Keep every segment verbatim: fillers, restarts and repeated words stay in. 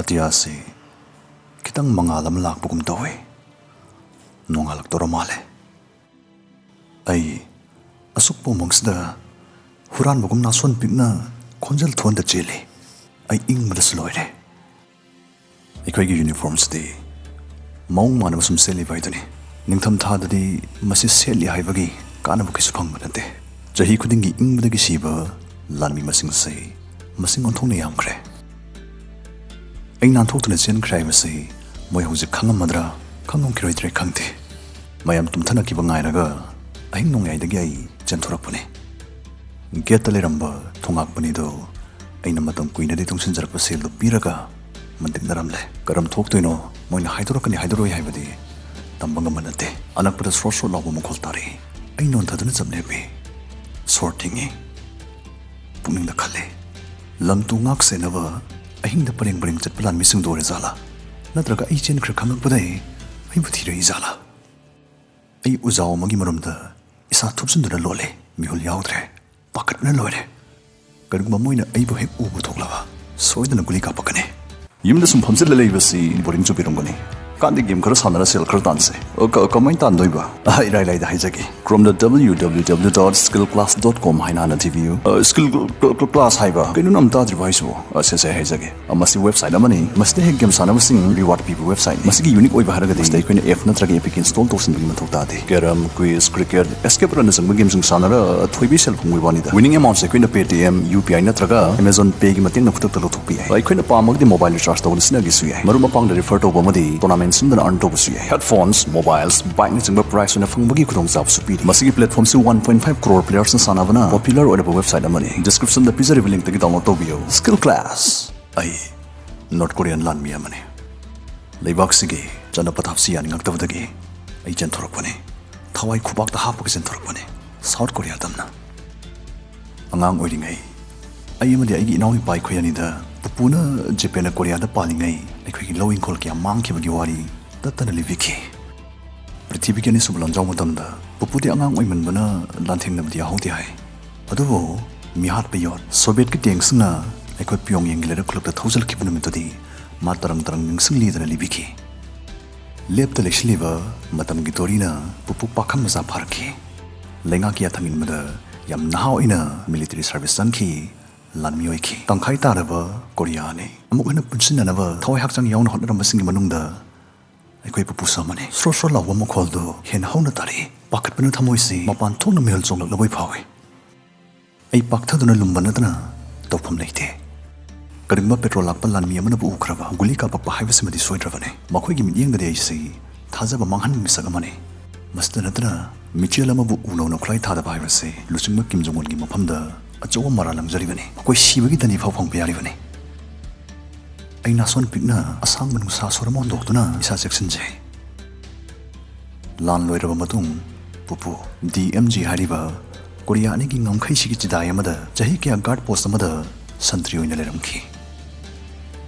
ꯑꯇꯤꯌꯥꯁꯤ ꯈꯤꯇꯪ ꯃꯉꯥꯜ ꯑꯃ ꯂꯥꯛꯄꯒꯨꯝ ꯇꯧꯏ꯫ ꯅꯣꯡꯉꯥꯜꯂꯛꯇꯧꯔ ꯃꯥꯜꯂꯦ꯫ ꯑꯩ ꯑꯁꯨꯛꯄ ꯎꯃꯪꯁꯤꯗ ꯍꯨꯔꯥꯟꯕꯒꯨꯝ ꯅꯥꯁꯣꯟ ꯄꯤꯛꯅ ꯈꯣꯟꯖꯦꯜ ꯊꯣꯟꯗ ꯆꯦꯜꯂꯤ꯫ ꯑꯩ ꯏꯪꯕꯗꯁꯨ ꯂꯣꯏꯔꯦ꯫ ꯑꯩꯈꯣꯏꯒꯤ ꯌꯨꯅꯤꯐꯣꯔꯝꯁꯤꯗꯤ ꯃꯑꯣꯡ ꯃꯥꯟꯅꯕ ꯁꯨꯝ ꯁꯦꯠꯂꯤꯕ ꯍꯥꯏꯗꯨꯅꯤ꯫ ꯅꯤꯡꯊꯝ ꯊꯥꯗꯗꯤ ꯃꯁꯤ ꯁꯦꯠꯂꯤ ꯍꯥꯏꯕꯒꯤ ꯀꯥꯟꯅꯕ ꯀꯩꯁꯨ ꯐꯪꯕ ꯅꯠꯇꯦ꯫ ꯆꯍꯤ ꯈꯨꯗꯤꯡꯒꯤ ꯏꯪꯕꯗꯒꯤ ꯁꯤꯕ ꯂꯥꯟꯃꯤ ꯃꯁꯤꯡꯁꯤ ꯃꯁꯤꯡ ꯑꯣꯟꯊꯣꯛꯅ ꯌꯥꯝꯈ꯭ꯔꯦ꯫ ꯑꯩ ꯅꯥꯟꯊꯣꯛꯇꯨꯅ ꯆꯦꯟꯈ꯭ꯔꯦ ꯍꯥꯏꯕꯁꯤ ꯃꯣꯏ ꯍꯧꯖꯤꯛ ꯈꯪꯉꯝꯃꯗ꯭ꯔꯥ ꯈꯪꯉꯝꯈꯤꯔꯣꯏꯗ꯭ꯔꯥ ꯈꯪꯗꯦ꯫ ꯃꯌꯥꯝ ꯇꯨꯝꯊꯅꯈꯤꯕ ꯉꯥꯏꯔꯒ ꯑꯍꯤꯡ ꯅꯣꯡꯌꯥꯏꯗꯒꯤ ꯑꯩ ꯆꯦꯟꯊꯣꯔꯛꯄꯅꯤ꯫ ꯒꯦꯠꯇ ꯂꯩꯔꯝꯕ ꯊꯣꯉꯥꯛꯄꯅꯤꯗꯨ ꯑꯩꯅ ꯃꯇꯝ ꯀꯨꯏꯅꯗꯤ ꯇꯨꯡꯁꯤꯟꯖꯔꯛꯄ ꯁꯦꯜꯗꯨ ꯄꯤꯔꯒ ꯃꯟꯇꯤꯛꯅꯔꯝꯂꯦ꯫ ꯀꯔꯝ ꯊꯣꯛꯇꯣꯏꯅꯣ, ꯃꯣꯏꯅ ꯍꯥꯏꯗꯣꯔꯛꯀꯅꯤ ꯍꯥꯏꯗꯣꯔꯣꯏ ꯍꯥꯏꯕꯗꯤ ꯇꯝꯕ ꯉꯝꯕ ꯅꯠꯇꯦ꯫ ꯑꯅꯛꯄꯗ ꯁ꯭ꯔꯣꯠ ꯁ꯭ꯔꯣꯠ ꯂꯥꯎꯕ ꯃꯈꯣꯜ ꯇꯥꯔꯛꯏ꯫ ꯑꯩ ꯅꯣꯟꯊꯗꯨꯅ ꯆꯞ ꯂꯦꯞꯄꯤ꯫ ꯁꯣꯔ ꯊꯤꯡꯏ꯫ ꯄꯨꯛꯅꯤꯡꯗ ꯈꯜꯂꯤ, ꯂꯝ ꯇꯨ ꯉꯥꯛ ꯁꯦꯟꯅꯕ ꯑꯍꯤꯡꯗ ꯄꯔꯦꯡ ꯄꯔꯦꯡ ꯆꯠꯄ ꯂꯥꯟꯃꯤꯁꯤꯡꯗꯨ ꯑꯣꯏꯔꯖꯥꯠꯂꯥ? ꯅꯠꯇ꯭ꯔꯒ ꯑꯩ ꯆꯦꯟꯈ꯭ꯔꯦ ꯈꯪꯉꯛꯄꯗꯩ ꯑꯩꯕꯨ ꯊꯤꯔꯛꯏ ꯖꯥꯠꯂꯥ? ꯑꯩ ꯎꯖꯥꯎ ꯑꯃꯒꯤ ꯃꯔꯨꯝꯗ ꯏꯁꯥ ꯊꯨꯞꯆꯤꯟꯗꯨꯅ ꯂꯣꯠꯂꯦ꯫ ꯃꯤꯍꯨꯜ ꯌꯥꯎꯗ꯭ꯔꯦ꯫ ꯄꯥꯈꯠꯄꯅ ꯂꯣꯏꯔꯦ꯫ ꯀꯔꯤꯒꯨꯝꯕ ꯃꯣꯏꯅ ꯑꯩꯕꯨ ꯍꯦꯛ ꯎꯕ ꯊꯣꯛꯂꯕ ꯁꯣꯏꯗꯅ ꯒꯨꯂꯤ ꯀꯥꯞꯄꯛꯀꯅꯤ꯫ ꯌꯨꯝꯗ ꯁꯨꯝ ꯐꯝꯖꯤꯜꯂ ꯂꯩꯕꯁꯤ ꯕꯣꯔꯤꯡ ꯆꯨꯕꯤꯔꯝꯒꯅꯤ꯫ ꯀꯥꯟꯗꯤ ꯒꯦꯝ ꯈꯔ ꯁꯥꯟꯅꯔ ꯁꯦꯜ ꯈꯔ ꯇꯥꯟꯁꯦ꯫ ꯑ, ꯀ-, ꯀꯃꯥꯏꯅ ꯇꯥꯟꯗꯣꯏꯕ? ꯑ, ꯏꯔꯥꯏ ꯂꯥꯏꯗ ꯍꯥꯏꯖꯒꯦ꯫ Chrome ꯗ W W W dot skill class dot com ꯍꯥꯏꯅ ꯍꯥꯟꯅ ꯊꯤꯕꯤꯌꯨ꯫ ꯑ, skill cl-, cl-, class ꯍꯥꯏꯕ ꯀꯩꯅꯣ ꯅꯝ ꯇꯥꯗ꯭ꯔꯤꯕ ꯍꯥꯏꯁꯤꯕꯣ? ꯑ, ꯁꯦ, ꯁꯦ ꯍꯥꯏꯖꯒꯦ꯫ ꯑ, ꯃꯁꯤ ꯋꯦꯕꯁꯥꯏꯠ ꯑꯃꯅꯤ꯫ ꯃꯁꯤꯗ ꯍꯦꯛ ꯒꯦꯝ ꯁꯥꯟꯅꯕꯁꯤꯡ ꯔꯤꯋꯥꯔꯗ ꯄꯤꯕ ꯋꯦꯕꯁꯥꯏꯠꯅꯤ꯫ ꯃꯁꯤꯒꯤ ꯌꯨꯅꯤꯛ ꯑꯣꯏꯕ ꯍꯥꯏꯔꯒꯗꯤ ꯃꯁꯤꯗ ꯑꯩꯈꯣꯏꯅ ꯑꯦꯞ ꯅꯠꯇ꯭ꯔꯒ ꯑꯦꯄꯤꯛ ꯏꯟꯁꯇꯣꯜ ꯇꯧꯁꯤꯟꯕꯒꯤ ꯃꯊꯧ ꯇꯥꯗꯦ꯫ ꯀꯦꯔꯝ, ꯀ꯭ꯋꯤꯖ, ꯀ꯭ꯔꯤꯀꯦꯠ, ꯑꯦꯁꯀꯦꯞ ꯔꯟꯅꯆꯤꯡꯕ ꯒꯦꯝꯁꯤꯡ ꯁꯥꯟꯅꯔ ꯊꯣꯏꯕꯤ ꯁꯦꯜ ꯐꯪꯕꯒꯤ ꯋꯥꯅꯤꯗ꯫ ꯋꯤꯅꯤꯡ ꯑꯦꯃꯥꯎꯟꯁꯦ ꯑꯩꯈꯣꯏꯅ Paytm, U P I ꯅꯠꯇ꯭ꯔꯒ Amazon Pay ꯒꯤ ꯃꯇꯦꯡꯅ ꯈꯨꯗꯛꯇ ꯂꯧꯊꯣꯛꯄ ꯌꯥꯏ꯫ ꯑꯩꯈꯣꯏꯅ ꯄꯥꯝꯃꯒꯗꯤ ꯃꯣꯕꯥꯏꯜ ꯔꯤꯆꯥꯔꯖ ꯇꯧꯗꯨꯅ ꯁꯤꯖꯤꯟꯅꯒꯦꯁꯨ ꯌꯥꯏ꯫ ꯃꯔꯨꯞ ꯃꯄꯥꯡꯗ ꯔꯤꯐꯔ ꯇꯧꯕ ꯑꯃꯗꯤ ꯇꯣꯔꯅꯥꯃꯦꯟꯠ ꯁꯤꯟꯗꯨꯅ ꯑꯔꯟ ꯇꯧꯕꯁꯨ ꯌꯥꯏ꯫ ꯍꯦꯗꯐꯣꯟꯁ, ꯃꯣꯕꯥꯏꯜꯁ, ꯕꯥꯏꯛꯅꯆꯤꯡꯕ ꯄ꯭ꯔꯥꯏꯖ ꯑꯣꯏꯅ ꯐꯪꯕꯒꯤ ꯈꯨꯗꯣꯡꯆꯥꯕꯁꯨ ꯄꯤꯔꯤ꯫ ꯃꯁꯤꯒꯤ ꯄ꯭ꯂꯦꯠꯐꯣꯝꯁꯤ one point five crore ꯄ꯭ꯂꯦꯌꯔꯁꯅ ꯁꯥꯟꯅꯕꯅ ꯄꯣꯄꯨꯂꯔ ꯑꯣꯏꯔꯕ ꯋꯦꯕꯁꯥꯏꯠ ꯑꯃꯅꯤ꯫ ꯗꯤꯁꯀ꯭ꯔꯤꯞꯁꯟꯗ ꯄꯤꯖꯔꯤꯕ ꯂꯤꯡꯛꯇꯒꯤ ꯗꯥꯎꯟꯂꯣꯗ ꯇꯧꯕꯤꯌꯨ꯫ Skill Class꯫ ꯑꯩ ꯅꯣꯔꯠ ꯀꯣꯔꯤꯌꯥꯟ ꯂꯥꯟꯃꯤ ꯑꯃꯅꯤ꯫ ꯂꯩꯕꯥꯛꯁꯤꯒꯤ ꯆꯠꯅ ꯄꯊꯥꯞꯁꯤ ꯌꯥꯅꯤꯡꯉꯛꯇꯕꯗꯒꯤ ꯑꯩ ꯆꯦꯟꯊꯣꯔꯛꯄꯅꯤ꯫ ꯊꯋꯥꯏ ꯈꯨꯕꯥꯛꯇ ꯍꯥꯞꯄꯒ ꯆꯦꯟꯊꯣꯔꯛꯄꯅꯤ꯫ ꯁꯥꯎꯠ ꯀꯣꯔꯤꯌꯥ ꯇꯝꯅ꯫ ꯑꯉꯥꯡ ꯑꯣꯏꯔꯤꯉꯩ ꯑꯩ ꯑꯃꯗꯤ ꯑꯩꯒꯤ ꯏꯅꯥꯎ ꯏꯄꯥ ꯑꯩꯈꯣꯏ ꯑꯅꯤꯗ ꯄꯨꯄꯨꯅ ꯖꯄꯦꯟꯅ ꯀꯣꯔꯤꯌꯥꯗ ꯄꯥꯜꯂꯤꯉꯩ ꯑꯩꯈꯣꯏꯒꯤ ꯂꯧ ꯏꯪꯈꯣꯜ ꯀꯌꯥ ꯃꯥꯡꯈꯤꯕꯒꯤ ꯋꯥꯔꯤ ꯇꯠꯇꯅ ꯂꯤꯕꯤꯈꯤ꯫ ꯄ꯭ꯔꯤꯊꯤꯕꯤꯒꯤ ꯑꯅꯤꯁꯨꯕ ꯂꯥꯟꯖꯥꯎ ꯃꯇꯝꯗ ꯄꯨꯄꯨꯗꯤ ꯑꯉꯥꯡ ꯑꯣꯏꯃꯟꯕꯅ ꯂꯥꯟꯊꯦꯡꯅꯕꯗꯤ ꯌꯥꯍꯧꯗꯦ ꯍꯥꯏ꯫ ꯑꯗꯨꯕꯨ ꯃꯤꯍꯥꯠꯄ ꯌꯣꯠ ꯁꯣꯚꯤꯌꯦꯠꯀꯤ ꯇꯦꯡꯁꯤꯡꯅ ꯑꯩꯈꯣꯏ ꯄꯤꯌꯣꯡꯌꯦꯡꯒꯤ ꯂꯩꯔꯛ ꯈꯨꯂꯛꯇ ꯊꯧꯖꯤꯜꯈꯤꯕ ꯅꯨꯃꯤꯠꯇꯨꯗꯤ ꯃꯥ ꯇꯔꯪ ꯇꯔꯪ ꯅꯤꯡꯁꯤꯡꯂꯤꯗꯅ ꯂꯤꯕꯤꯈꯤ꯫ ꯂꯦꯞꯇ ꯂꯩꯁꯤꯜꯂꯤꯕ ꯃꯇꯝꯒꯤ ꯗꯣꯔꯤꯅ ꯄꯨꯄꯨ ꯄꯥꯈꯪ ꯃꯆꯥ ꯐꯥꯔꯛꯈꯤ꯫ ꯂꯩꯉꯥꯛꯀꯤ ꯌꯥꯊꯪ ꯏꯟꯕꯗ ꯌꯥꯝ ꯅꯍꯥ ꯑꯣꯏꯅ ꯃꯤꯂꯤꯇꯔꯤ ꯁꯥꯔꯚꯤꯁ ꯆꯪꯈꯤ, ꯂꯥꯟꯃꯤ ꯑꯣꯏꯈꯤ꯫ ꯇꯪꯈꯥꯏ ꯇꯥꯔꯕ ꯀꯣꯔꯤꯌꯥꯅꯤ꯫ ꯑꯃꯨꯛ ꯍꯟꯅ ꯄꯨꯟꯁꯤꯟꯅꯅꯕ ꯊꯋꯥꯏ ꯍꯛꯆꯥꯡ ꯌꯥꯎꯅ ꯍꯣꯠꯅꯔꯝꯕꯁꯤꯡꯒꯤ ꯃꯅꯨꯡꯗ ꯑꯩꯈꯣꯏ ꯄꯨꯄꯨꯁꯨ ꯑꯃꯅꯤ꯫ ꯁ꯭ꯔꯣ ꯁ꯭ꯔꯣ ꯂꯥꯎꯕ ꯃꯈꯣꯜꯗꯨ ꯍꯦꯟꯅ ꯍꯧꯅ ꯇꯥꯔꯛꯏ꯫ ꯄꯥꯈꯠꯄꯅ ꯊꯃꯣꯏꯁꯤ ꯃꯄꯥꯟ ꯊꯣꯛꯅ ꯃꯤꯍꯨꯜ ꯆꯣꯡꯂꯛꯂꯕꯣꯏ ꯐꯥꯎꯏ꯫ ꯑꯩ ꯄꯥꯛꯊꯗꯨꯅ ꯂꯨꯝꯕ ꯅꯠꯇꯅ ꯇꯧꯐꯝ ꯂꯩꯇꯦ꯫ ꯀꯔꯤꯒꯨꯝꯕ ꯄꯦꯇ꯭ꯔꯣꯜ ꯂꯥꯛꯄ ꯂꯥꯟꯃꯤ ꯑꯃꯅꯕꯨ ꯎꯈ꯭ꯔꯕ ꯒꯨꯂꯤ ꯀꯥꯞꯄꯛꯄ ꯍꯥꯏꯕꯁꯤꯃꯗꯤ ꯁꯣꯏꯗ꯭ꯔꯕꯅꯤ꯫ ꯃꯈꯣꯏꯒꯤ ꯃꯤꯠꯌꯦꯡꯗꯗꯤ ꯑꯩꯁꯤ ꯊꯥꯖꯕ ꯃꯥꯡꯍꯟꯕ ꯃꯤꯁꯛ ꯑꯃꯅꯤ꯫ ꯃꯁꯤꯇ ꯅꯠꯇꯅ ꯃꯤꯆꯦꯜ ꯑꯃꯕꯨ ꯎ ꯅꯧꯅ ꯈꯨꯠꯂꯥꯏ ꯊꯥꯗꯕ ꯍꯥꯏꯕꯁꯤ ꯂꯨꯆꯤꯡꯕ ꯀꯤꯝ ꯖꯣꯡ ꯎꯟꯒꯤ ꯃꯐꯝꯗ ꯑꯆꯧꯕ ꯃꯔꯥꯜ ꯂꯪꯖꯔꯤꯕꯅꯤ꯫ ꯃꯈꯣꯏ ꯁꯤꯕꯒꯤ ꯗꯟꯗꯤ ꯐꯥꯎ ꯐꯪꯕ ꯌꯥꯔꯤꯕꯅꯤ꯫ ꯑꯩ ꯅꯥꯁꯣꯟ ꯄꯤꯛꯅ ꯑꯁꯥꯡꯕ ꯅꯨꯡꯁꯥ ꯁꯣꯔ ꯑꯃ ꯍꯣꯟꯗꯣꯛꯇꯨꯅ ꯏꯁꯥ ꯆꯦꯛꯁꯤꯟꯖꯩ꯫ ꯂꯥꯟ ꯂꯣꯏꯔꯕ ꯃꯇꯨꯡ ꯄꯨꯄꯨ ꯗꯤ ꯑꯦꯝ ꯖꯤ ꯍꯥꯏꯔꯤꯕ ꯀꯣꯔꯤꯌꯥ ꯑꯅꯤꯒꯤ ꯉꯝꯈꯩꯁꯤꯒꯤ ꯆꯤꯗꯥꯏ ꯑꯃꯗ ꯆꯍꯤ ꯀꯌꯥ ꯒꯥꯔꯗ ꯄꯣꯁ ꯑꯃꯗ ꯁꯟꯇ꯭ꯔꯤ ꯑꯣꯏꯅ ꯂꯩꯔꯝꯈꯤ꯫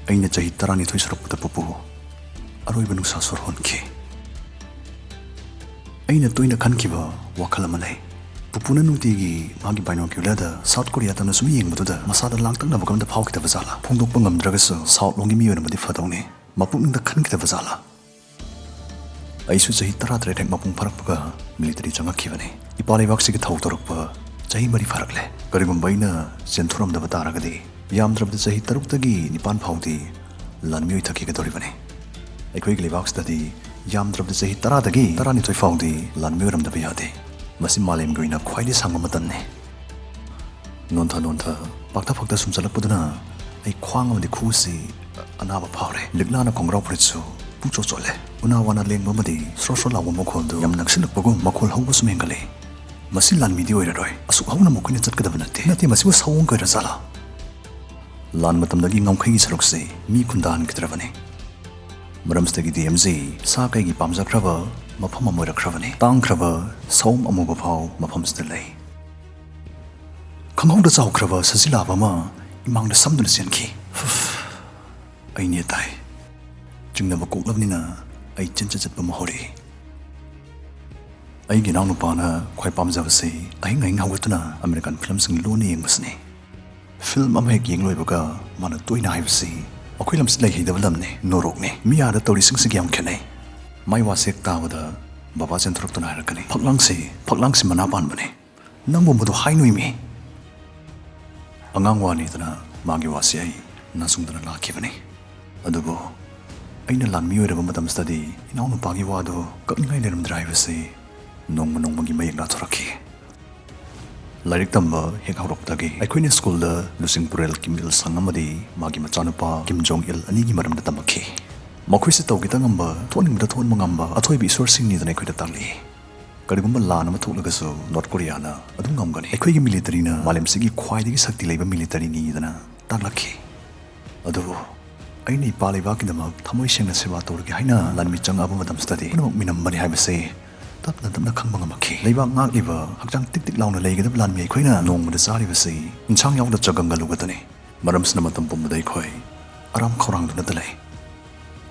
ꯑꯩꯅ ꯆꯍꯤ ꯇꯔꯥꯅꯤꯊꯣꯏ ꯁꯨꯔꯛꯄꯗ ꯄꯨꯄꯨ ꯑꯔꯣꯏꯕ ꯅꯨꯡꯁꯥ ꯁꯣꯔ ꯍꯣꯟꯈꯤ꯫ ꯑꯩꯅ ꯇꯣꯏꯅ ꯈꯟꯈꯤꯕ ꯋꯥꯈꯜ ꯑꯃ ꯂꯩ꯫ ꯄꯨꯄꯨꯅ ꯅꯨꯡꯇꯤꯒꯤ ꯃꯥꯒꯤ ꯕꯥꯏꯅꯣꯀ꯭ꯌꯨꯂꯔꯗ ꯁꯥꯎꯠ ꯀꯣꯔꯤꯌꯥ ꯇꯝꯅ ꯁꯨꯝ ꯌꯦꯡꯕꯗꯨꯗ ꯃꯁꯥꯗ ꯂꯥꯡꯇꯛꯅꯕꯒ ꯑꯝꯇ ꯐꯥꯎꯈꯤꯗꯕ ꯖꯥꯠꯂꯥ? ꯐꯣꯡꯗꯣꯛꯄ ꯉꯝꯗ꯭ꯔꯒꯁꯨ ꯁꯥꯎꯠ ꯂꯣꯝꯒꯤ ꯃꯤ ꯑꯣꯏꯔꯝꯃꯗꯤ ꯐꯗꯧꯅꯤ꯫ ꯃꯄꯨꯛꯅꯤꯡꯗ ꯈꯟꯈꯤꯗꯕ ꯖꯥꯠꯂꯥ? ꯑꯩꯁꯨ ꯆꯍꯤ ꯇꯔꯥꯇꯔꯦꯠ ꯍꯦꯛ ꯃꯄꯨꯡ ꯐꯥꯔꯛꯄꯒ ꯃꯤꯂꯤꯇꯔꯤ ꯆꯪꯉꯛꯈꯤꯕꯅꯤ꯫ ꯏꯄꯥ ꯂꯩꯕꯥꯛꯁꯤꯒꯤ ꯊꯧ ꯇꯧꯔꯛꯄ ꯆꯍꯤ ꯃꯔꯤ ꯐꯥꯔꯛꯂꯦ꯫ ꯀꯔꯤꯒꯨꯝꯕ ꯑꯩꯅ ꯆꯦꯟꯊꯣꯔꯝꯗꯕ ꯇꯥꯔꯒꯗꯤ ꯌꯥꯝꯗ꯭ꯔꯕꯗ ꯆꯍꯤ ꯇꯔꯨꯛꯇꯒꯤ ꯅꯤꯄꯥꯟ ꯐꯥꯎꯗꯤ ꯂꯥꯟꯃꯤ ꯑꯣꯏꯊꯈꯤꯒꯗꯧꯔꯤꯕꯅꯤ꯫ ꯑꯩꯈꯣꯏꯒꯤ ꯂꯩꯕꯥꯛꯁꯤꯗꯗꯤ ꯌꯥꯝꯗ꯭ꯔꯕꯗ ꯆꯍꯤ ꯇꯔꯥꯗꯒꯤ ꯇꯔꯥꯅꯤꯊꯣꯏ ꯐꯥꯎꯗꯤ ꯂꯥꯟꯃꯤ ꯑꯣꯏꯔꯝꯗꯕ ꯌꯥꯗꯦ꯫ ꯃꯁꯤ ꯃꯥꯂꯦꯝꯒꯤ ꯑꯣꯏꯅ ꯈ꯭ꯋꯥꯏꯗꯒꯤ ꯁꯥꯡꯕ ꯃꯇꯝꯅꯤ꯫ ꯅꯣꯟꯊ ꯅꯣꯟꯊ ꯄꯥꯛꯊ ꯄꯥꯛꯊ ꯁꯨꯝ ꯆꯠꯂꯛꯄꯗꯨꯅ ꯑꯩ ꯈ꯭ꯋꯥꯡ ꯑꯃꯗꯤ ꯈꯨꯎꯁꯤ ꯑꯅꯥꯕ ꯐꯥꯎꯔꯦ꯫ ꯂꯤꯛꯂꯥꯅ ꯈꯣꯡꯒ꯭ꯔꯥꯎ ꯐꯨꯔꯤꯠꯁꯨ ꯄꯨꯡꯆꯣꯠ ꯆꯣꯠꯂꯦ꯫ ꯎꯅꯥ ꯋꯥꯅ ꯂꯦꯡꯕ ꯑꯃꯗꯤ ꯁ꯭ꯔꯣ ꯁ꯭ꯔꯣ ꯂꯥꯎꯕ ꯃꯈꯣꯜꯗꯨ ꯌꯥꯝ ꯅꯛꯁꯤꯜꯂꯛꯄꯒꯨꯝ ꯃꯈꯣꯜ ꯍꯧꯕ ꯁꯨꯝ ꯍꯦꯟꯒꯠꯂꯛꯏ꯫ ꯃꯁꯤ ꯂꯥꯟꯃꯤꯗꯤ ꯑꯣꯏꯔꯔꯣꯏ꯫ ꯑꯁꯨꯛ ꯍꯧꯅ ꯃꯈꯣꯏꯅ ꯆꯠꯀꯗꯕ ꯅꯠꯇꯦ꯫ ꯅꯠꯇꯦ, ꯃꯁꯤꯕꯨ ꯁꯑꯣꯡ ꯀꯣꯏꯔ ꯖꯥꯠꯂꯥ? ꯂꯥꯟ ꯃꯇꯝꯗꯒꯤ ꯉꯝꯈꯩꯒꯤ ꯁꯔꯨꯛꯁꯤ ꯃꯤ ꯈꯨꯟꯗꯥꯍꯟꯈꯤꯗ꯭ꯔꯕꯅꯤ꯫ ꯃꯔꯝꯁꯤꯗꯒꯤ ꯗꯤ ꯑꯦꯝ ꯖꯤ ꯁꯥ ꯀꯩꯒꯤ ꯄꯥꯝꯖꯈ꯭ꯔꯕ ꯃꯐꯝ ꯑꯃ ꯑꯣꯏꯔꯛꯈ꯭ꯔꯕꯅꯤ꯫ ꯇꯥꯡꯈ꯭ꯔꯕ ꯁꯑꯣꯝ ꯑꯃꯨꯕ ꯐꯥꯎ ꯃꯐꯝꯁꯤꯗ ꯂꯩ꯫ ꯈꯪꯍꯧꯗ ꯆꯥꯎꯈ꯭ꯔꯕ ꯁꯖꯤꯂꯥꯕ ꯑꯃ ꯏꯃꯥꯡꯗ ꯁꯝꯗꯨꯅ ꯆꯦꯟꯈꯤ꯫ ꯐꯨꯐ! ꯑꯩ ꯅꯦ ꯇꯥꯏ꯫ ꯆꯤꯡꯅꯕ ꯀꯣꯛꯂꯕꯅꯤꯅ ꯑꯩ ꯆꯦꯟꯆꯠ ꯆꯠꯄ ꯑꯃ ꯍꯧꯔꯛꯏ꯫ ꯑꯩꯒꯤ ꯏꯅꯥꯎꯅꯨꯄꯥꯅ ꯈ꯭ꯋꯥꯏ ꯄꯥꯝꯖꯕꯁꯤ ꯑꯍꯤꯡ ꯑꯍꯤꯡ ꯍꯧꯒꯠꯇꯨꯅ ꯑꯃꯦꯔꯤꯀꯥꯟ ꯐꯤꯂꯝꯁꯤꯡ ꯂꯣꯟꯅ ꯌꯦꯡꯕꯁꯤꯅꯤ꯫ ꯐꯤꯂꯝ ꯑꯃ ꯍꯦꯛ ꯌꯦꯡ ꯂꯣꯏꯕꯒ ꯃꯥꯅ ꯇꯣꯏꯅ ꯍꯥꯏꯕꯁꯤ, ꯑꯩꯈꯣꯏ ꯂꯝꯁꯤ ꯂꯩꯍꯩꯗꯕ ꯂꯝꯅꯤ, ꯅꯣꯔꯣꯛꯅꯤ꯫ ꯃꯤ ꯑꯥꯗ ꯇꯧꯔꯤꯁꯤꯡꯁꯤꯒ ꯌꯥꯝ ꯈꯦꯠꯅꯩ꯫ ꯃꯥꯏ ꯋꯥꯁꯦ ꯍꯦꯛ ꯇꯥꯕꯗ ꯕꯕꯥ ꯆꯦꯟꯊꯣꯔꯛꯇꯨꯅ ꯍꯥꯏꯔꯛꯀꯅꯤ, "ꯐꯛꯂꯥꯡꯁꯤ, ꯐꯛꯂꯥꯡꯁꯤ ꯃꯅꯥ ꯄꯥꯟꯕꯅꯤ꯫ ꯅꯪꯕꯨ ꯃꯗꯨ ꯍꯥꯏꯅꯣꯏꯃꯤ!" ꯑꯉꯥꯡ ꯋꯥꯅꯤꯗꯅ ꯃꯥꯒꯤ ꯋꯥꯁꯤ ꯑꯩ ꯅꯥꯆꯨꯡꯗꯅ ꯂꯥꯛꯈꯤꯕꯅꯤ꯫ ꯑꯗꯨꯕꯨ ꯑꯩꯅ ꯂꯥꯟꯃꯤ ꯑꯣꯏꯔꯕ ꯃꯇꯝꯁꯤꯗꯗꯤ ꯏꯅꯥꯎꯅꯨꯄꯥꯒꯤ ꯋꯥꯗꯨ ꯀꯛꯅꯤꯡꯉꯥꯏ ꯂꯩꯔꯝꯗ꯭ꯔꯥ ꯍꯥꯏꯕꯁꯤ ꯅꯣꯡꯃ ꯅꯣꯡꯃꯒꯤ ꯃꯌꯦꯛ ꯂꯥꯊꯣꯔꯛꯈꯤ꯫ ꯂꯥꯏꯔꯤꯛ ꯇꯝꯕ ꯍꯦꯛ ꯍꯧꯔꯛꯄꯗꯒꯤ ꯑꯩꯈꯣꯏꯅ ꯁ꯭ꯀꯨꯜꯗ ꯂꯨꯆꯤꯡ ꯄꯨꯔꯦꯜ ꯀꯤꯝ ꯏꯜ ꯁꯪ ꯑꯃꯗꯤ ꯃꯥꯒꯤ ꯃꯆꯥꯅꯨꯄꯥ ꯀꯤꯝ ꯖꯣꯡ ꯏꯜ ꯑꯅꯤꯒꯤ ꯃꯔꯝꯗ ꯇꯝꯃꯛꯈꯤ꯫ ꯃꯈꯣꯏꯁꯤ ꯇꯧꯒꯦꯇ ꯉꯝꯕ, ꯊꯣꯛꯅꯤꯡꯕꯗ ꯊꯣꯛꯍꯟꯕ ꯉꯝꯕ ꯑꯊꯣꯏꯕ ꯏꯁꯣꯔꯁꯤꯡꯅꯤꯗꯅ ꯑꯩꯈꯣꯏꯗ ꯇꯥꯛꯂꯛꯏ꯫ ꯀꯔꯤꯒꯨꯝꯕ ꯂꯥꯟ ꯑꯃ ꯊꯣꯛꯂꯒꯁꯨ ꯅꯣꯔꯠ ꯀꯣꯔꯤꯌꯥꯅ ꯑꯗꯨꯝ ꯉꯝꯒꯅꯤ꯫ ꯑꯩꯈꯣꯏꯒꯤ ꯃꯤꯂꯤꯇꯔꯤꯅ ꯃꯥꯂꯦꯝꯁꯤꯒꯤ ꯈ꯭ꯋꯥꯏꯗꯒꯤ ꯁꯛꯇꯤ ꯂꯩꯕ ꯃꯤꯂꯤꯇꯔꯤꯅꯤꯗꯅ ꯇꯥꯛꯂꯛꯈꯤ꯫ ꯑꯗꯨꯕꯨ ꯑꯩꯅ ꯏꯄꯥ ꯂꯩꯕꯥꯛꯀꯤꯗꯃꯛ ꯊꯃꯣꯏ ꯁꯦꯡꯅ ꯁꯦꯕꯥ ꯇꯧꯔꯒꯦ ꯍꯥꯏꯅ ꯂꯥꯟꯃꯤ ꯆꯪꯂꯛꯑꯕ ꯃꯇꯝꯁꯤꯗꯗꯤ ꯄꯨꯝꯅꯃꯛ ꯃꯤꯅꯝꯕꯅꯤ ꯍꯥꯏꯕꯁꯤ ꯇꯞꯅ ꯇꯞꯅ ꯈꯪꯕ ꯉꯝꯃꯛꯈꯤ꯫ ꯂꯩꯕꯥꯛ ꯉꯥꯛꯂꯤꯕ, ꯍꯛꯆꯥꯡ ꯇꯤꯛ ꯇꯤꯛ ꯂꯥꯎꯅ ꯂꯩꯒꯗꯕ ꯂꯥꯟꯃꯤ ꯑꯩꯈꯣꯏꯅ ꯅꯣꯡꯃꯗ ꯆꯥꯔꯤꯕꯁꯤ ꯏꯟꯁꯥꯡ ꯌꯥꯎꯗ ꯆꯒꯪꯒ ꯂꯨꯒꯗꯅꯤ꯫ ꯃꯔꯝꯁꯤꯅ ꯃꯇꯝ ꯄꯨꯝꯕꯗ ꯑꯩꯈꯣꯏ ꯑꯔꯥꯝ ꯈꯧꯔꯥꯡꯗꯨꯅꯇ ꯂꯩ꯫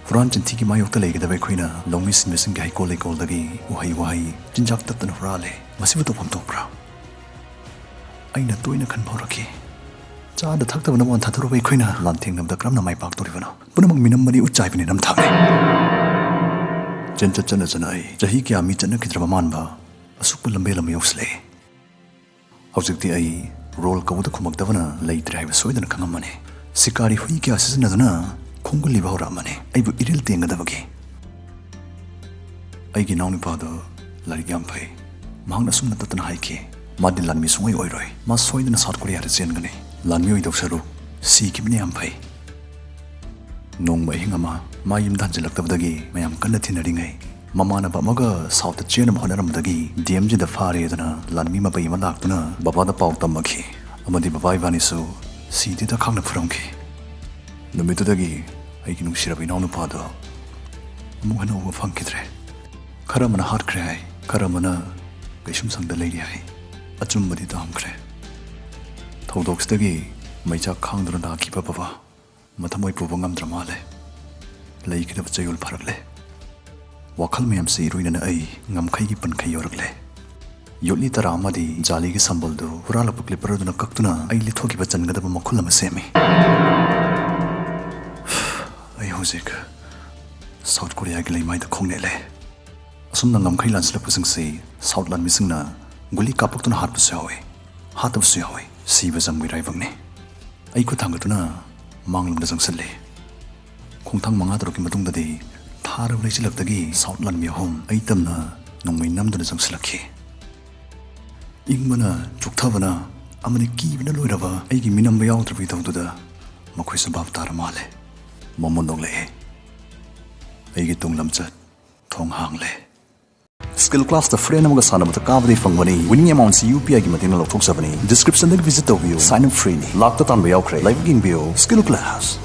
ꯍꯨꯔꯥꯟ ꯆꯤꯟꯊꯤꯒꯤ ꯃꯥꯌꯣꯛꯇ ꯂꯩꯒꯗꯕ ꯑꯩꯈꯣꯏꯅ ꯂꯧꯃꯤ ꯁꯤꯟꯃꯤꯁꯤꯡꯒꯤ ꯍꯩꯀꯣꯜ ꯂꯩꯀꯣꯜꯗꯒꯤ ꯎꯍꯩ ꯋꯥꯍꯩ, ꯆꯤꯟꯖꯥꯛ ꯇꯠꯇꯅ ꯍꯨꯔꯥꯜꯂꯦ꯫ ꯃꯁꯤꯕꯨ ꯇꯧꯐꯝ ꯊꯣꯛꯄ꯭ꯔꯥ? ꯑꯩꯅ ꯇꯣꯏꯅ ꯈꯟꯕ ꯍꯧꯔꯛꯈꯤ, ꯆꯥꯗ ꯊꯛꯇꯕꯅ ꯋꯥꯟꯊꯗꯧꯔꯕ ꯑꯩꯈꯣꯏꯅ ꯂꯥꯟꯊꯦꯡꯅꯕꯗ ꯀꯔꯝꯅ ꯃꯥꯏ ꯄꯥꯛꯇꯧꯔꯤꯕꯅꯣ? ꯄꯨꯝꯅꯃꯛ ꯃꯤꯅꯝꯕꯅꯤ, ꯎꯠꯆꯥꯏꯕꯅꯤ, ꯅꯝꯊꯥꯛꯅꯤ꯫ ꯆꯦꯟꯆꯠ ꯆꯠꯅ ꯆꯠꯅ ꯑꯩ ꯆꯍꯤ ꯀꯌꯥ ꯃꯤ ꯆꯠꯅꯈꯤꯗ꯭ꯔꯕ ꯃꯥꯟꯕ ꯑꯁꯨꯛꯄ ꯂꯝꯕꯦꯜ ꯑꯃ ꯌꯧꯁꯤꯜꯂꯛꯏ꯫ ꯍꯧꯖꯤꯛꯇꯤ ꯑꯩ ꯔꯣꯜ ꯀꯧꯕꯗ ꯈꯨꯝꯃꯛꯇꯕꯅ ꯂꯩꯇ꯭ꯔꯦ ꯍꯥꯏꯕ ꯁꯣꯏꯗꯅ ꯈꯪꯉꯝꯃꯅꯤ꯫ ꯁꯤꯀꯥꯔꯤ ꯍꯨꯏ ꯀꯌꯥ ꯁꯤꯖꯤꯟꯅꯗꯨꯅ ꯈꯣꯡꯒꯨꯜ ꯂꯤꯕ ꯍꯧꯔꯛꯑꯝꯃꯅꯤ ꯑꯩꯕꯨ ꯏꯔꯤꯜ ꯇꯦꯡꯒꯗꯕꯒꯤ꯫ ꯑꯩꯒꯤ ꯏꯅꯥꯎꯅꯨꯄꯥꯗꯣ ꯂꯥꯏꯔꯤꯛ ꯌꯥꯝ ꯐꯩ꯫ ꯃꯍꯥꯛꯅ ꯑꯁꯨꯝꯅ ꯇꯠꯇꯅ ꯍꯥꯏꯈꯤ, "ꯃꯥꯗꯤ ꯂꯥꯟꯃꯤ ꯁꯨꯡꯑꯣꯏ ꯑꯣꯏꯔꯣꯏ꯫ ꯃꯥ ꯁꯣꯏꯗꯅ ꯁꯥꯎꯠ ꯀꯣꯔꯤꯌꯥꯗ ꯆꯦꯟꯒꯅꯤ꯫ ꯂꯥꯟꯃꯤ ꯑꯣꯏꯗꯧ ꯁꯔꯨꯛ ꯁꯤꯈꯤꯕꯅ ꯌꯥꯝ ꯐꯩ"꯫ ꯅꯣꯡꯃ ꯑꯍꯤꯡ ꯑꯃ ꯃꯥ ꯌꯨꯝꯗ ꯍꯟꯖꯤꯜꯂꯛꯇꯕꯗꯒꯤ ꯃꯌꯥꯝ ꯀꯟꯅ ꯊꯤꯅꯔꯤꯉꯩ, ꯃꯃꯥꯟꯅꯕ ꯑꯃꯒ ꯁꯥꯎꯠꯇ ꯆꯦꯟꯅꯕ ꯍꯣꯠꯅꯔꯝꯕꯗꯒꯤ ꯗꯤ ꯑꯦꯝ ꯖꯤꯗ ꯐꯥꯔꯦꯗꯅ ꯂꯥꯟꯃꯤ ꯃꯄꯩ ꯑꯃ ꯂꯥꯛꯇꯨꯅ ꯕꯕꯥꯗ ꯄꯥꯎ ꯇꯝꯃꯛꯈꯤ ꯑꯃꯗꯤ ꯕꯕꯥ ꯏꯕꯥꯅꯤꯁꯨ ꯁꯤꯗꯦꯗ ꯈꯥꯡꯅ ꯐꯨꯔꯝꯈꯤ꯫ ꯅꯨꯃꯤꯠꯇꯨꯗꯒꯤ ꯑꯩꯒꯤ ꯅꯨꯡꯁꯤꯔꯕ ꯏꯅꯥꯎꯅꯨꯄꯥꯗꯣ ꯑꯃꯨꯛ ꯍꯟꯅ ꯎꯕ ꯐꯪꯈꯤꯗ꯭ꯔꯦ꯫ ꯈꯔ ꯑꯃꯅ ꯍꯥꯠꯈ꯭ꯔꯦ ꯍꯥꯏ, ꯈꯔ ꯑꯃꯅ ꯀꯩꯁꯨꯝꯁꯪꯗ ꯂꯩꯔꯤ ꯍꯥꯏ꯫ ꯑꯆꯨꯝꯕꯗꯤ ꯇꯥꯍꯝꯈ꯭ꯔꯦ꯫ ꯊꯧꯗꯣꯛꯁꯤꯗꯒꯤ ꯃꯩꯆꯥꯛ ꯈꯥꯡꯗꯨꯅ ꯂꯥꯛꯈꯤꯕ ꯕꯕꯥ ꯃꯊꯃꯣꯏ ꯄꯨꯕ ꯉꯝꯗ꯭ꯔ ꯃꯥꯜꯂꯦ꯫ ꯂꯩꯈꯤꯗꯕ ꯆꯌꯣꯜ ꯐꯥꯔꯛꯂꯦ꯫ ꯋꯥꯈꯜ ꯃꯌꯥꯝꯁꯤ ꯏꯔꯣꯏꯅꯅ ꯑꯩ ꯉꯝꯈꯩꯒꯤ ꯄꯟꯈꯩ ꯌꯧꯔꯛꯂꯦ꯫ ꯌꯣꯠꯂꯤ ꯇꯔꯥ ꯑꯃꯗꯤ ꯖꯥꯂꯤꯒꯤ ꯁꯝꯕꯜꯗꯨ ꯍꯨꯔꯥꯜꯂꯛꯄ ꯀ꯭ꯂꯤꯞꯄꯔ ꯑꯗꯨꯅ ꯀꯛꯇꯨꯅ ꯑꯩ ꯂꯤꯠꯊꯣꯛꯈꯤꯕ ꯆꯟꯒꯗꯕ ꯃꯈꯨꯜ ꯑꯃ ꯁꯦꯝꯃꯤ꯫ ꯍꯧꯖꯤꯛ ꯁꯥꯎꯠ ꯀꯣꯔꯤꯌꯥꯒꯤ ꯂꯩꯃꯥꯏꯗ ꯈꯣꯡꯅꯦꯠꯂꯦ꯫ ꯑꯁꯨꯝꯅ ꯉꯝꯈꯩ ꯂꯥꯟꯁꯤꯜꯂꯛꯄꯁꯤꯡꯁꯤ ꯁꯥꯎꯠ ꯂꯥꯟꯃꯤꯁꯤꯡꯅ ꯒꯨꯂꯤ ꯀꯥꯞꯄꯛꯇꯨꯅ ꯍꯥꯠꯄꯁꯨ ꯌꯥꯎꯏ, ꯍꯥꯠꯇꯕꯁꯨ ꯌꯥꯎꯏ꯫ ꯁꯤꯕ ꯖꯝꯒꯤ ꯏꯔꯥꯏꯕꯛꯅꯤ꯫ ꯑꯩ ꯈꯨꯠ ꯊꯥꯡꯒꯠꯇꯨꯅ ꯃꯥꯡꯂꯣꯝꯗ ꯆꯪꯁꯤꯜꯂꯤ꯫ ꯈꯣꯡꯊꯥꯡ ꯃꯉꯥ ꯇꯔꯨꯛꯀꯤ ꯃꯇꯨꯡꯗꯗꯤ ꯊꯥꯔꯕ ꯂꯩꯆꯤꯜꯂꯛꯇꯒꯤ ꯁꯥꯎꯠ ꯂꯥꯟꯃꯤ ꯑꯍꯨꯝ ꯑꯩ ꯇꯝꯅ ꯅꯣꯡꯃꯩ ꯅꯝꯗꯨꯅ ꯆꯪꯁꯤꯜꯂꯛꯈꯤ꯫ ꯏꯪꯕꯅ, ꯆꯣꯛꯊꯕꯅ ꯑꯃꯗꯤ ꯀꯤꯕꯅ ꯂꯣꯏꯔꯕ ꯑꯩꯒꯤ ꯃꯤꯅꯝꯕ ꯌꯥꯎꯗ꯭ꯔꯕ ꯏꯊꯧꯗꯨꯗ ꯃꯈꯣꯏꯁꯨ ꯚꯥꯞ ꯇꯥꯔ ꯃꯥꯜꯂꯦ꯫ ꯃꯣꯃꯣꯟ ꯅꯣꯛꯂꯛꯑꯦ꯫ ꯑꯩꯒꯤ ꯇꯨꯡ ꯂꯝꯆꯠ ꯊꯣꯡ ꯍꯥꯡꯂꯦ꯫ ꯁ꯭ꯀꯤꯜ ꯀ꯭ꯂꯥꯁꯇ ꯐ꯭ꯔꯦꯟ ꯑꯃꯒ ꯁꯥꯟꯅꯕꯗ ꯀꯥꯕꯗꯒꯤ ꯐꯪꯕꯅꯤ꯫ ꯋꯤꯅꯤꯡ ꯑꯦꯃꯥꯎꯟꯠꯁꯤ ꯌꯨ ꯄꯤ ꯑꯥꯏꯒꯤ ꯃꯇꯦꯡꯅ ꯂꯧꯊꯣꯛꯆꯕꯅꯤ꯫ ꯗꯤꯁꯀ꯭ꯔꯤꯞꯁꯟꯗꯒꯤ ꯚꯤꯖꯤꯠ ꯇꯧꯕꯤꯌꯨ꯫ ꯁꯥꯏꯟ ꯑꯞ ꯐ꯭ꯔꯤꯅꯤ꯫ ꯂꯥꯛꯇ ꯇꯥꯟꯕ ꯌꯥꯎꯈ꯭ꯔꯦ꯫ ꯂꯥꯏꯕꯛ ꯌꯦꯡꯕꯤꯌꯨ꯫ Skill class.